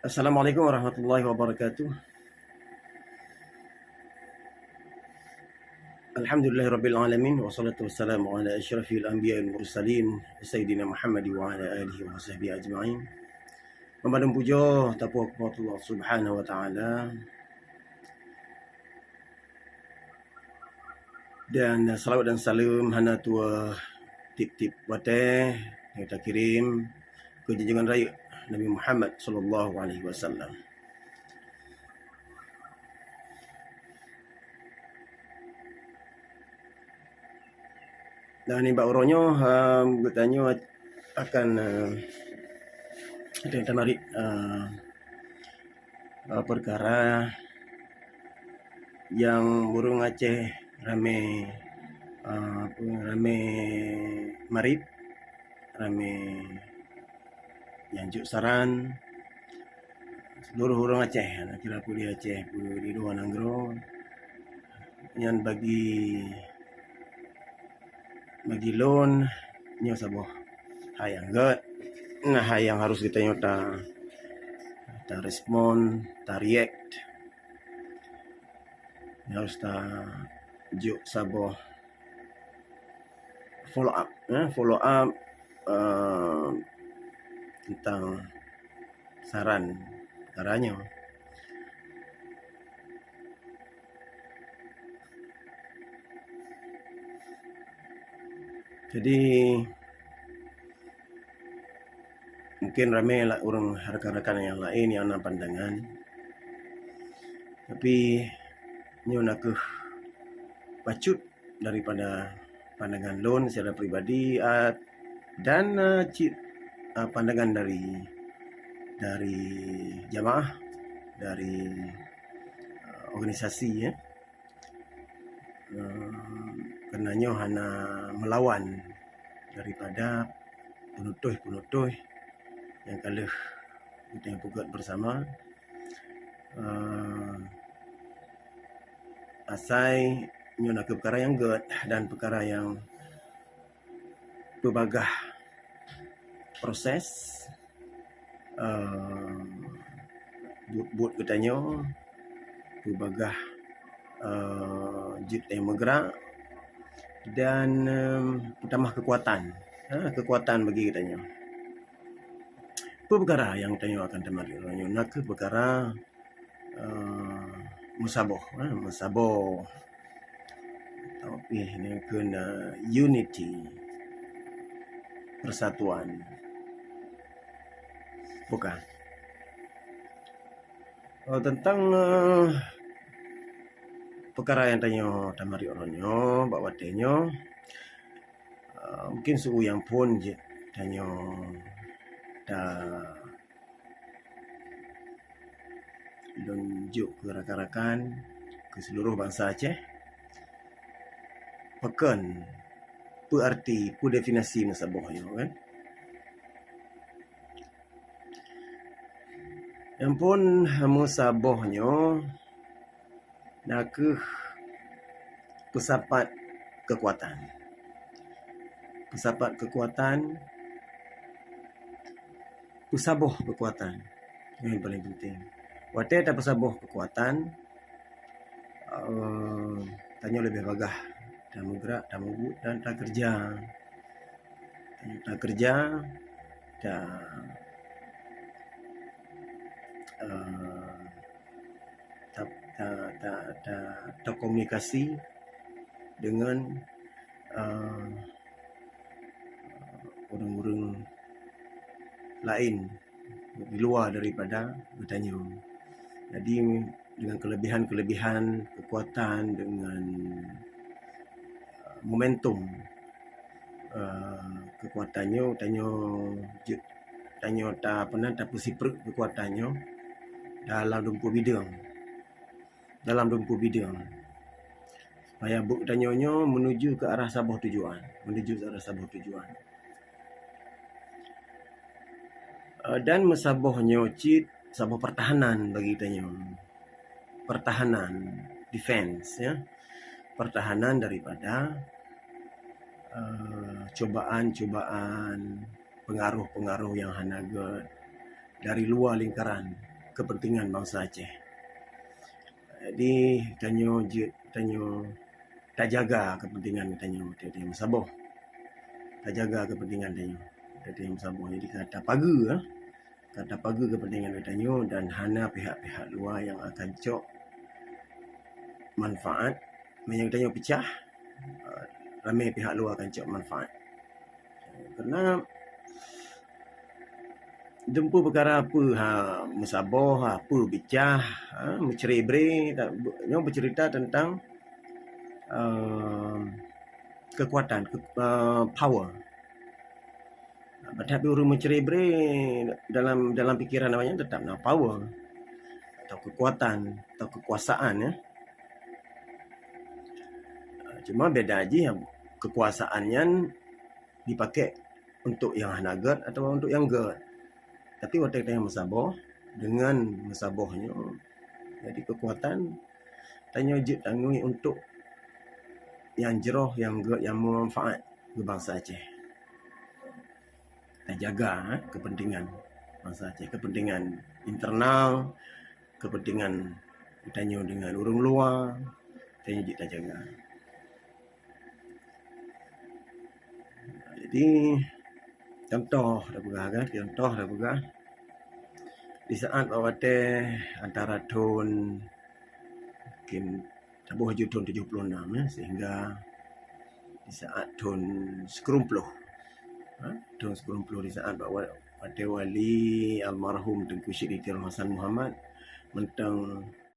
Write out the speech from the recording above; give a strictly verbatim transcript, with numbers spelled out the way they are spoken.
Assalamualaikum warahmatullahi wabarakatuh. Alhamdulillahirabbil alamin, wassalatu wassalamu ala asyrafil anbiya'i wal mursalin, sayyidina Muhammad wa ala alihi wa sahbihi ajma'in. Meumandum pujoe tapujoe keu Allah Subhanahu wa Ta'ala. Dan salawat dan saleuem hana tuwoe tiep-tiep watée nyang takirém keu junjungan rayeuk Nabi Muhammad sallallahu alaihi wasallam. Dan nibak uroe nyoe, em, geutanyoe akan, eh, akan tamarit, eh, eh, peukara nyang ureuëng Aceh ramé, eh, apa, ramé marit, ramé nyang jok saran, seluruh ureuëng Aceh, kira peue di Aceh, peue di luwa nanggroe, nyan bagi, bagi lôn nyoe saboh hai nyang gét. Nah, hai nyang harus geutanyoe ta, tarespon, tareact. Nyoe harus tajok saboh follow up, eh, follow up, eh, tentang saran peukara nyoe. Jadi, mungkin ramé lah ureuëng rakan-rakan nyang laén nyang na pandangan. Tapi, nyoe na kheueh bacut daripada pandangan lôn secara pribadi, ah, dan, ah, cit, ah, pandangan dari, dari jamaah, dari, ah, organisasi, ya. Eh, karena nyoe hana melawan daripada peunutôh-peunutôh nyang ka lheueh geutanyoe peugét bersama. Eh, asai nyoe na kheueh peukara nyang gét dan peukara nyang peubagah proses, eh, buet-buet geutanyoe, peubagah, eh, jeuet nyang meugrak dan, eh, peutamah keukuatan. Ha, keukuatan bagi geutanyoe. Peue peukara nyang tanyoe akan tamarit uroe nyoe? Na kheueh peukara, eh, meusaboh, eh, meusaboh. Tapi nyan kheun, eh, unity, persatuan. Bukan. Oh, tentang, eh, peukara nyang tanyoe tamarit uroe nyoe, bak watée nyoe, eh, mungkin siuroe nyang phon jeuet tanyoe ta lôn jok keu rakan-rakan, keu seluruh bansa Aceh, pakon, peue arti, peue definisi meusaboh nyoe, kan? Nyan phon meusaboh nyoe na kheueh peusapat keukuatan. Peusapat keukuatan, peusaboh keukuatan. Nyan paléng penting. Watée tapeusaboh keukuatan, eh, tanyoe leubeh bagah tameugrak, tamubuet dan takeureuja. Tanyoe takeureuja, ta, eh, ta, ta, ta, ta, takomunikasi deungon, eh, ureuëng-ureuëng laén di luwa daripada geutanyoe. Jadi, dengan kelebihan-kelebihan, kekuatan, dengan, eh, momentum, eh, kekuatan nyoe, tanyoe jeuet, tanyoe ta, apa nan, tapeusipreuk kekuatan nyoe dalam dumpeue bideueng. Dalam dumpeue bideueng. Supaya buet tanyoe nyoe menuju ke arah saboh tujuan, menuju ke arah saboh tujuan. Eh, dan meusaboh nyoe cit saboh pertahanan bagi tanyoe. Pertahanan, defense, ya. Pertahanan daripada, eh, cobaan-cobaan, pengaruh-pengaruh nyang hana gét dari luwa lingkaran. kepentingan bansa Aceh. Jadi, tanyoe jeuet, tanyoe tajaga kepentingan tanyoe, tanyoe meusaboh. Tajaga kepentingan tanyoe, tanyoe meusaboh. Jadi, ka tapageue, eh. Ka tapageue kepentingan tanyoe dan hana pihak-pihak luwa nyang akan cok manfaat. Meunyoe tanyoe peucah, eh, ramé pihak luwa akan cok manfaat. Karena dumpeue peukara peue ha meusaboh, ha peue bicah, ha meucre-bre, nyoe beucerita teuntang, ehm, keukuatan, ke-, eh, power. Padahai ureuëng meucre-bre dalam, dalam pikeran awaknyan teutap na power atau keukuatan atau keukuasaan, ya. Cuma beda jih keukuasaan nyan dipakai untuk nyang hana gét atau untuk nyang gét. Tapi watée tanyoe meusaboh, dengan meusaboh nyoe jadi keukuatan tanyoe jeuet tangui untuk nyang jroh, nyang gét, nyang meumanfaat keu bansa Aceh. Tajaga, eh, kepentingan bansa Aceh, kepentingan internal, kepentingan tanyoe dengan ureuëng luwa, tanyoe jeuet tajaga. Jadi, contoh tapeugah kan, contoh tapeugah. Di saat bak watée antara thon, mungkin saboh ju thon tujoh puluh enam, ya, sehingga di saat thon sikureueng ploh, ha, thon sikureueng ploh di saat bak wa-, watée wali almarhum Teungku Syekh Diktir Hasan Muhammad mantong